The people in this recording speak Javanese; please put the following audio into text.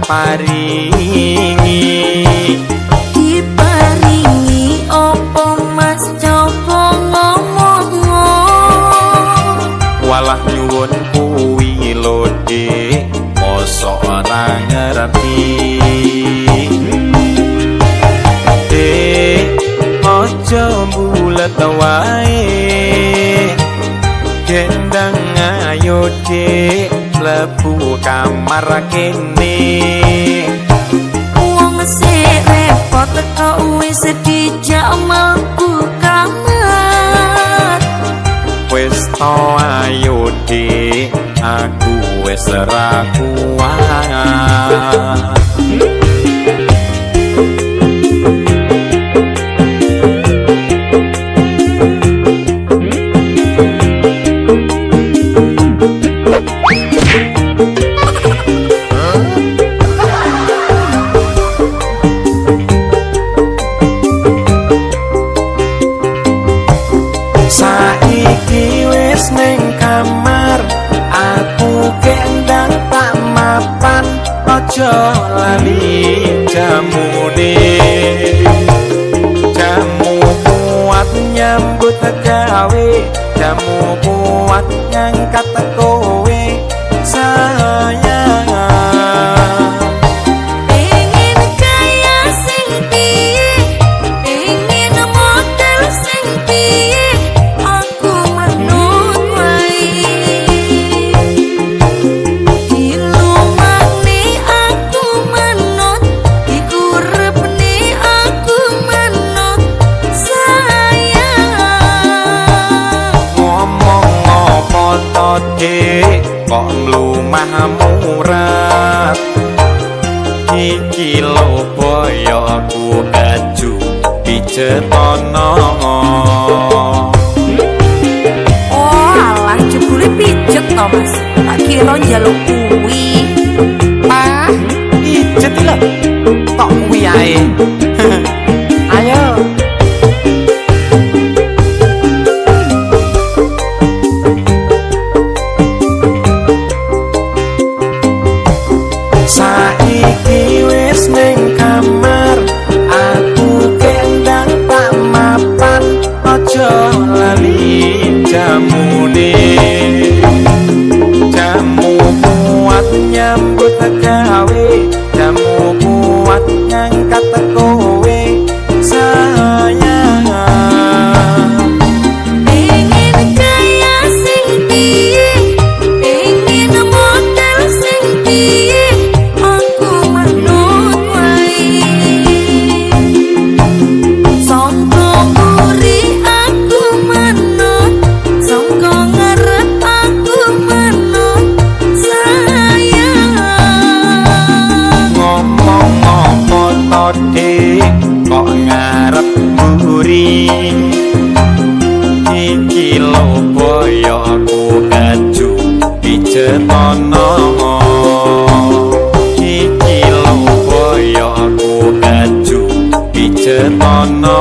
paringi. Diparingi opo Mas, coba ngomong. Walah nyuwun kuwi lho Dik, mosok ora ngerti. Dik, aja mbulet wae. Gendang ayo Dik, mlebu kamar kene. Wong sik repot kok wis dijak mlebu kamar. Wis to ayo Dik, aku wis ora kuat. Saiki wis ning kamar, aku kendang tak mapan, aja lali jamune. Jamu kuat nyambut gawe, jamu kuat ngangkat kowe sayang. Pengen kaya sing piye, pengen model sing piye, aku manut wae. Dilumane aku manut, dikurepne aku manut sayang. Ngomong apa to Dik, kok mlumah murat. Iki lho boyokku keju pijetono. Oh alah, jebule pijet to Mas. Tak kira njaluk kuwi. Ah, pijet lho. Tok kuwi ae. Ayo. Saiki wis ning kamar, aku kendang tak mapan, aja lali jamune. Jamu kuat nyambut gawe, jamu kuat ngangkat kowe sayang. Pengen kaya sing piye, pengen model sing piye, aku manut wae. Sangka mburi aku manut, sangka ngarep aku manut sayang. Ngomong apa to Dik, kok ngarep mburi. Iki lho boyokku keju pijetono. Iki lho boyokku keju pijetono.